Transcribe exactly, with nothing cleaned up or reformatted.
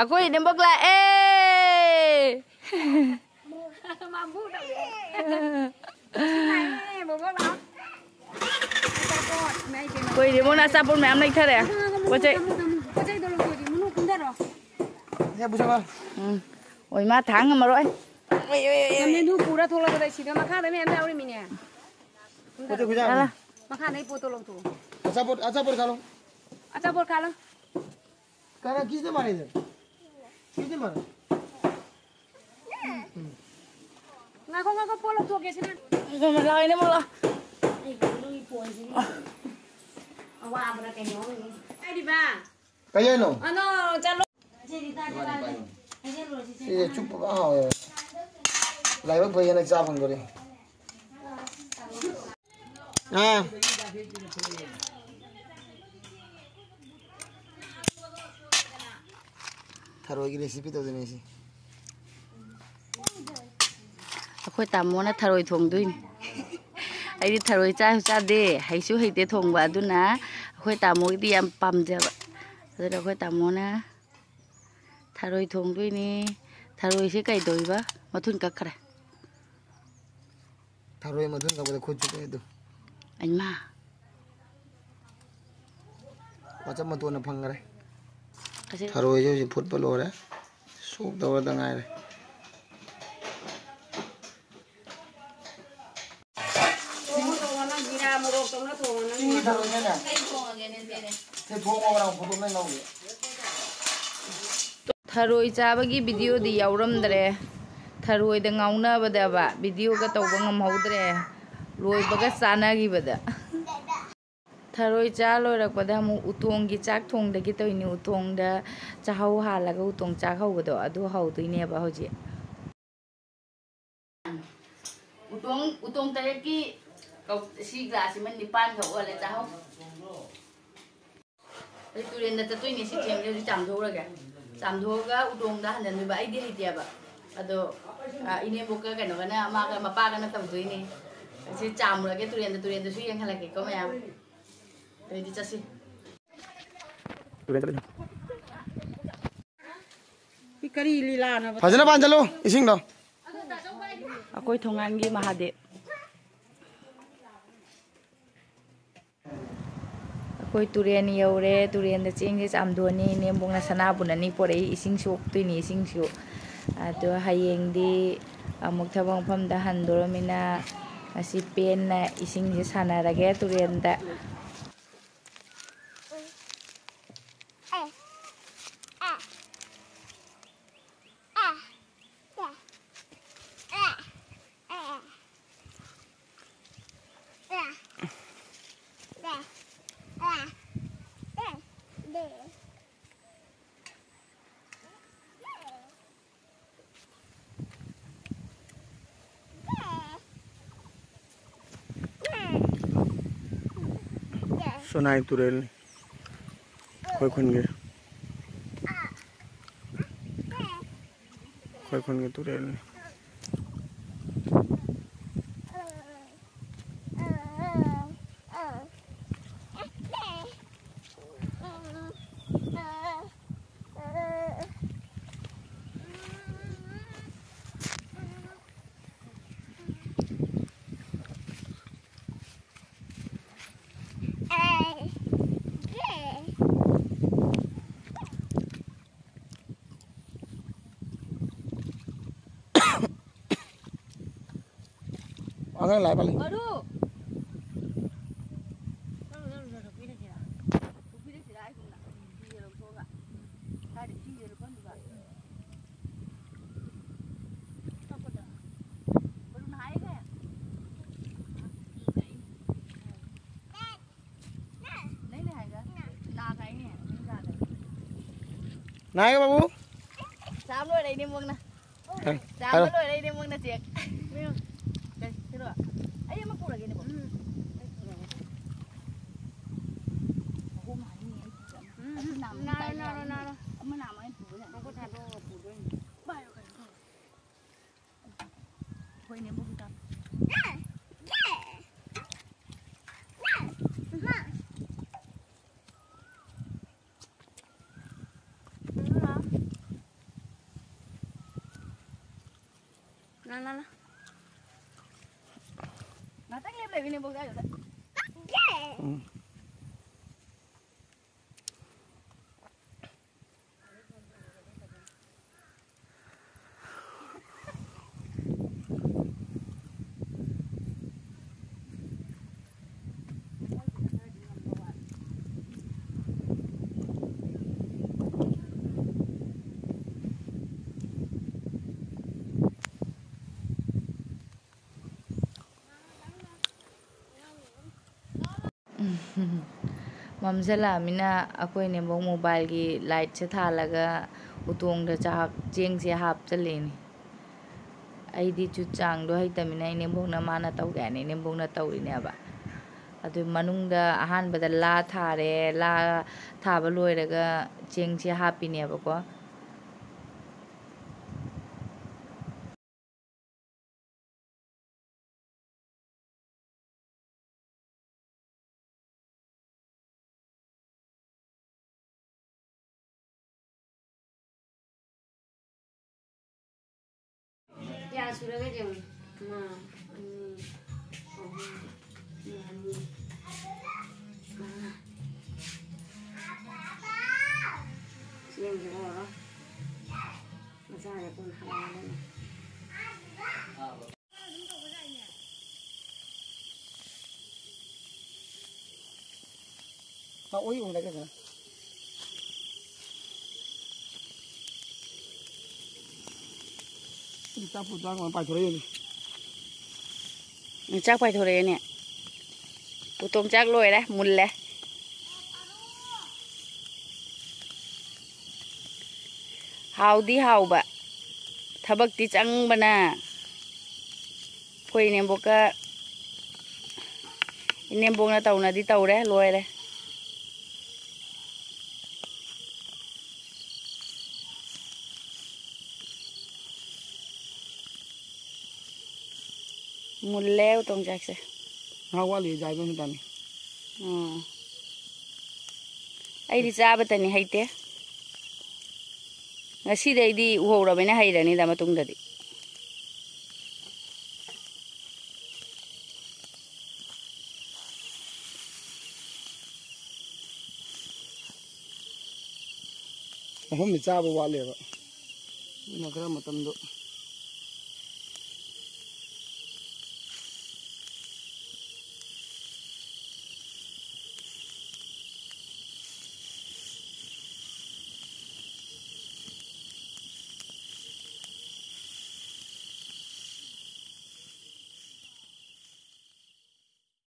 ꯑꯩꯈꯣꯏ ꯏꯅꯦꯝꯕꯣꯛ ꯂꯥꯛꯑꯦ꯫ ꯃꯥꯕꯨ ꯂꯥꯛꯑꯦ꯫ ꯕꯣꯕꯣꯛ ꯂꯥꯛꯑꯣ꯫ ꯑꯆꯥꯄꯣꯠ, ꯏꯃꯥ ꯏꯕꯦꯝꯃ꯫ ꯑꯩꯈꯣꯏ ꯏꯅꯦꯝꯕꯣꯛꯅ ꯑꯆꯥꯄꯣꯠ ꯃꯌꯥꯝ ꯂꯩꯊꯔꯦ꯫ ꯉꯥꯏꯈꯣ, ꯉꯥꯏꯈꯣ, ꯄꯣꯠ ꯆꯩ꯫ ꯊꯝꯃꯣ, ꯊꯝꯃꯣ꯫ ꯄꯣꯠ ꯆꯩꯗꯣ ꯂꯧꯊꯣꯛꯑꯗꯤ, ꯃꯅꯨꯡ ꯀꯨꯝꯊꯔꯣ꯫ ꯁꯦ, ꯄꯨꯁꯜꯂꯣ꯫ ꯎꯝ꯫ ꯑꯣꯏ, ꯃꯥ ꯊꯥꯡ ꯉꯝꯃꯔꯣꯏ꯫ ꯅꯪꯗꯤ ꯑꯗꯨ ꯄꯨꯔ ꯊꯣꯛꯂꯛꯄꯗ ꯁꯤꯗ ꯃꯈꯥꯗ ꯃꯌꯥꯝ ꯌꯥꯎꯔꯤꯃꯤꯅꯦ꯫ ꯄꯣꯠ ꯆꯩ ꯈꯨꯌꯥꯝ ꯑꯃ꯫ ꯆꯠꯂꯣ꯫ ꯃꯈꯥꯗꯩ ꯄꯣꯠꯇꯣ ꯂꯧꯊꯣꯛꯑꯣ꯫ ꯑꯆꯥꯄꯣꯠ, ꯑꯆꯥꯄꯣꯠ ꯈꯥꯂꯣ꯫ ꯑꯆꯥꯄꯣꯠ ꯈꯥꯂꯣ꯫ ꯀꯅꯥ ꯀꯤꯁꯅ ꯃꯥꯔꯦ ꯏꯗ? ꯀꯤꯁꯅ ꯃꯥꯔꯦ? ꯉꯥꯏꯈꯣ, ꯉꯥꯏꯈꯣ, ꯄꯣꯠ ꯂꯧꯊꯣꯛꯀꯦ ꯁꯤꯅ꯫ ꯂꯥꯛꯑꯣꯅꯦ, ꯑꯃꯨꯛ ꯂꯥꯛꯑꯣ꯫ ꯑꯋꯥꯕ꯭ꯔꯥ ꯀꯩꯅꯣ ꯈꯪꯗꯦ꯫ ꯍꯥꯏꯔꯤꯕ? ꯀꯩ ꯍꯥꯏꯅꯣ? ꯑꯅꯣ, ꯆꯠꯂꯣ꯫ ꯁꯤꯁꯦ ꯆꯨꯞꯄ ꯐꯖ ꯍꯥꯎꯋꯦ꯫ ꯂꯥꯏꯕꯛ ꯐꯩ ꯍꯟꯗꯛ ꯆꯥ ꯐꯪꯗꯣꯔꯦ꯫ ꯑꯥ꯫ ꯊꯔꯣꯏꯒꯤ recipe ꯇꯧꯗꯣꯏꯅꯦ ꯑꯩꯁꯦ꯫ ꯑꯩꯈꯣꯏ ꯇꯥꯃꯣꯅ ꯊꯔꯣꯏ ꯊꯣꯡꯗꯣꯏꯅꯤ꯫ ꯑꯩꯗꯤ ꯊꯔꯣꯏ ꯆꯥꯁꯨ ꯆꯥꯗꯦ, ꯍꯩꯁꯨ ꯍꯩꯇꯦ ꯊꯣꯡꯕ, ꯑꯗꯨꯅ ꯑꯩꯈꯣꯏ ꯇꯥꯃꯣꯒꯤꯗꯤ ꯌꯥꯝ ꯄꯥꯝꯖꯕ꯫ ꯑꯗꯨꯅ ꯑꯩꯈꯣꯏ ꯇꯥꯃꯣꯅ ꯊꯔꯣꯏ ꯊꯣꯡꯗꯣꯏꯅꯤ꯫ ꯊꯔꯣꯏꯁꯦ ꯀꯩꯗꯧꯏꯕ? ꯃꯊꯨꯟ ꯀꯛꯈ꯭ꯔꯦ꯫ ꯊꯔꯣꯏ ꯃꯊꯨꯟ ꯀꯛꯄꯗ ꯈꯨꯠ ꯆꯨꯞꯄꯦ ꯑꯗꯨ꯫ ꯑꯩꯃꯥ꯫ ꯋꯥꯆꯞ ꯃꯇꯣꯟꯅ ꯐꯪꯈ꯭ꯔꯦ꯫ ꯑꯁꯤ ꯊꯔꯣꯏꯁꯦ ꯍꯧꯖꯤꯛ ꯐꯨꯠꯄ ꯂꯣꯏꯔꯦ꯫ ꯁꯣꯛ ꯇꯧꯔꯗ ꯉꯥꯏꯔꯦ꯫ ꯊꯣꯡꯉꯣ, ꯊꯣꯡꯉꯣ, ꯅꯪ ꯖꯤꯔꯥ ꯃꯣꯔꯣꯛ ꯇꯧꯅ ꯊꯣꯡꯉꯣ, ꯅꯪ꯫ ꯆꯤꯡꯒꯤ ꯊꯔꯣꯏꯅꯦꯅꯦ꯫ ꯑꯩ ꯊꯣꯡꯉꯒꯦꯅꯦ, ꯅꯦꯅꯦ꯫ ꯁꯦ, ꯊꯣꯡꯉꯣ, ꯉꯔꯥꯡ ꯐꯣꯇꯣ ꯅꯪ ꯂꯧꯒꯦ꯫ ꯊꯔꯣꯏ ꯆꯥꯕꯒꯤ videoꯗꯤ ꯌꯥꯎꯔꯝꯗ꯭ꯔꯦ꯫ ꯊꯔꯣꯏꯗ ꯉꯥꯎꯅꯕꯗꯕ videoꯒ ꯇꯧꯕ ꯉꯝꯍꯧꯗ꯭ꯔꯦ꯫ ꯂꯣꯏꯕꯒ ꯆꯥꯅꯈꯤꯕꯗ꯫ ꯊꯔꯣꯏ ꯆꯥ ꯂꯣꯏꯔꯛꯄꯗ ꯑꯃꯨꯛ ꯎꯇꯣꯡꯒꯤ ꯆꯥꯛ ꯊꯣꯡꯗꯒꯤ ꯇꯧꯏꯅꯤ꯫ ꯎꯇꯣꯡꯗ ꯆꯥꯍꯧ ꯍꯥꯜꯂꯒ ꯎꯇꯣꯡ ꯆꯥꯛ ꯍꯧꯕꯗꯣ ꯑꯗꯨ ꯍꯧꯗꯣꯏꯅꯦꯕ ꯍꯧꯖꯤꯛ꯫ ꯎꯇꯣꯡ, ꯎꯇꯣꯡ ꯇꯔꯦꯠꯀꯤ ꯀꯧ-, ꯁꯤ glass ꯑꯃ ꯅꯤꯄꯥꯟ ꯈꯛ ꯑꯣꯜꯂꯦ, ꯆꯥꯍꯧ꯫ ꯑꯩ ꯇꯨꯔꯦꯟꯗ ꯆꯠꯇꯣꯏꯅꯦ, ꯁꯤ ꯊꯦꯡꯉꯦ, ꯍꯧꯖꯤꯛ ꯆꯥꯝꯊꯣꯛꯎꯔꯒꯦ꯫ ꯆꯥꯝꯊꯣꯛꯑꯒ ꯎꯇꯣꯡꯗ ꯍꯟꯖꯟꯗꯣꯏꯕ, ꯑꯩꯗꯤ ꯍꯩꯇꯦꯕ꯫ ꯑꯗꯣ, ꯑ, ꯏꯅꯦꯝꯕꯣꯛꯀ ꯀꯩꯅꯣꯒꯅ, ꯃꯥꯒ ꯃꯄꯥꯒꯅ ꯇꯧꯗꯣꯏꯅꯦ꯫ ꯁꯤ ꯆꯥꯝꯃꯨꯔꯒꯦ ꯇꯨꯔꯦꯟꯗ, ꯇꯨꯔꯦꯟꯗꯁꯨ ꯌꯦꯡꯍꯜꯂꯛꯀꯦꯀꯣ ꯃꯌꯥꯝ꯫ ꯑꯗꯨꯗꯤ ꯆꯠꯁꯤ꯫ ꯇꯨꯔꯦꯟ ꯆꯠꯂꯤꯅꯣ? ꯀꯔꯤ ꯂꯤꯂꯥꯅꯣꯕ? ꯐꯖꯅ ꯄꯥꯟꯁꯤꯜꯂꯨ ꯏꯁꯤꯡꯗꯣ꯫ ꯑꯩꯈꯣꯏ ꯊꯣꯡꯒꯥꯟꯒꯤ ꯃꯍꯥꯗꯦꯕ꯫ ꯑꯩꯈꯣꯏ ꯇꯨꯔꯦꯟ ꯌꯧꯔꯦ꯫ ꯇꯨꯔꯦꯟꯗ ꯆꯦꯡꯁꯦ ꯆꯥꯝꯗꯣꯛꯑꯅꯤ꯫ ꯏꯅꯦꯝꯕꯣꯛꯅ ꯁꯅꯥꯕꯨꯟ ꯑꯅꯤ ꯄꯣꯔꯛꯏ꯫ ꯏꯁꯤꯡ ꯁꯣꯛꯇꯣꯏꯅꯤ ꯏꯁꯤꯡꯁꯨ꯫ ꯑꯗꯣ ꯍꯌꯦꯡꯗꯤ ꯑꯃꯨꯛ ꯊꯕꯛ ꯃꯐꯝꯗ ꯍꯟꯗꯣꯔꯃꯤꯅ ꯉꯁꯤ ꯄꯦꯟꯅ ꯏꯁꯤꯡꯁꯦ ꯁꯥꯟꯅꯔꯒꯦ ꯇꯨꯔꯦꯟꯗ꯫ ꯁꯣꯅꯥꯏ ꯇꯨꯔꯦꯜꯅꯤ ꯑꯩꯈꯣꯏ ꯈꯨꯟꯒꯤ꯫ ꯑꯩꯈꯣꯏ ꯈꯨꯟꯒꯤ ꯇꯨꯔꯦꯜꯅꯤ꯫ ꯑꯉꯥꯡ ꯂꯥꯛꯑꯦ ꯄꯥꯜꯂꯤ꯫ ꯃꯔꯨ! ꯅꯥꯏꯒ ꯕꯥꯕꯨ꯫ ꯆꯥꯕ ꯂꯣꯏꯔꯦ ꯏꯅꯦꯝꯕꯣꯛꯅ꯫ ꯍꯥꯏꯔꯣ, ꯆꯥꯕ ꯍꯥꯏꯔꯣ꯫ ꯂꯣꯏꯔꯦ ꯏꯅꯦꯝꯕꯣꯛꯅ ꯆꯦꯛ꯫ ꯀꯩ, ꯀꯩꯅꯣ? ꯑꯩ ꯑꯃ ꯄꯨꯔꯒꯦꯅꯦꯀꯣ꯫ ꯎꯝ꯫ ꯎꯝ꯫ ꯅꯥꯔꯣ, ꯅꯥꯔꯣ, ꯅꯥꯔꯣ꯫ ꯑꯃ ꯅꯥꯃ ꯑꯩꯅ ꯄꯨꯕ ꯌꯥꯏ꯫ ꯃꯈꯨꯠ ꯊꯥꯗꯣꯛꯑꯒ ꯄꯨꯗꯣꯏꯅꯤ꯫ ꯄꯥꯏꯌꯣ, ꯀꯩꯅꯣ ꯇꯧꯔꯣ꯫ ꯑꯩꯈꯣꯏ ꯏꯅꯦꯝꯕꯣꯛꯀꯤ ꯆꯥꯛ꯫ ꯂꯥ, ꯂꯥ, ꯂꯥ꯫ ꯉꯥꯛꯇꯪ ꯂꯦꯞ ꯂꯩꯌꯨ, ꯏꯅꯦꯝꯕꯣꯛ ꯑꯗꯨꯗ꯫ ꯎꯝ꯫ ꯃꯝꯁꯤꯜꯂꯛꯑꯃꯤꯅ ꯑꯩꯈꯣꯏ ꯏꯅꯦꯝꯕꯣꯛ ꯃꯣꯕꯥꯏꯜꯒꯤ ꯂꯥꯏꯠꯁꯦ ꯊꯥꯜꯂꯒ ꯎꯇꯣꯡꯗ ꯆꯥꯛ ꯆꯦꯡꯁꯦ ꯍꯥꯞꯆꯜꯂꯤꯅꯤ꯫ ꯑꯩꯗꯤ ꯆꯨꯠ ꯆꯥꯡꯗꯣ ꯍꯩꯇꯃꯤꯅ ꯏꯅꯦꯝꯕꯣꯛꯅ ꯃꯥꯅ ꯇꯧꯒꯦ ꯍꯥꯏꯅ ꯏꯅꯦꯝꯕꯣꯛꯅ ꯇꯧꯔꯤꯅꯦꯕ꯫ ꯑꯗꯨ ꯃꯅꯨꯡꯗ ꯑꯍꯥꯟꯕꯗ ꯂꯥ ꯊꯥꯔꯦ, ꯂꯥ ꯊꯥꯕ ꯂꯣꯏꯔꯒ ꯆꯦꯡꯁꯦ ꯍꯥꯞꯄꯤꯅꯦꯕꯀꯣ꯫ ꯀꯌꯥ ꯁꯨꯔꯒꯦ ꯌꯦꯡꯉꯨ꯫ ꯑꯃ, ꯑꯅꯤ, ꯑꯍꯨꯝ, ꯃꯔꯤ, ꯃꯉꯥ꯫ ꯆꯦꯡꯁꯦ ꯑꯣꯏꯔꯣ꯫ ꯃꯆꯥꯁꯦ ꯀꯣꯟꯅ ꯍꯥꯞꯄꯛꯑꯒꯦ꯫ ꯇꯧꯏ ꯎꯅꯒꯦ ꯁꯤꯅ꯫ ꯆꯥꯛ ꯄꯨ ꯆꯥꯛ ꯄꯥꯏꯊꯣꯔꯛꯏ꯫ ꯆꯥꯛ ꯄꯥꯏꯊꯣꯔꯛꯑꯦꯅꯦ꯫ ꯎꯇꯣꯡ ꯆꯥꯛ ꯂꯣꯏꯔꯦ, ꯃꯨꯜꯂꯦ꯫ ꯍꯥꯎꯗꯤ ꯍꯥꯎꯕ, ꯊꯕꯛꯇꯤ ꯆꯪꯕꯅ꯫ ꯑꯩꯈꯣꯏ ꯏꯅꯦꯝꯕꯣꯛꯀ ꯏꯅꯦꯝꯕꯣꯛꯅ ꯇꯧꯅꯗꯤ ꯇꯧꯔꯦ, ꯂꯣꯏꯔꯦ꯫ ꯃꯨꯜꯂꯦ ꯎꯇꯣꯡ ꯆꯥꯛꯁꯦ꯫ ꯉꯥꯏꯍꯥꯛ ꯋꯥꯠꯂꯤ ꯌꯥꯏꯕ ꯃꯇꯝꯅꯤ꯫ ꯑꯣ꯫ ꯑꯩꯗꯤ ꯆꯥꯕꯇꯅꯤ ꯍꯩꯇꯦ꯫ ꯉꯁꯤꯗꯩꯗꯤ ꯎꯍꯧꯔꯕꯅꯤꯅ ꯍꯩꯔꯅꯤꯗ ꯃꯇꯨꯡꯗꯗꯤ꯫ ꯑꯍꯨꯝꯗꯤ ꯆꯥꯕ ꯋꯥꯠꯂꯦꯕ꯫ ꯑꯗꯨꯅ ꯈꯔ ꯃꯇꯝꯗꯣ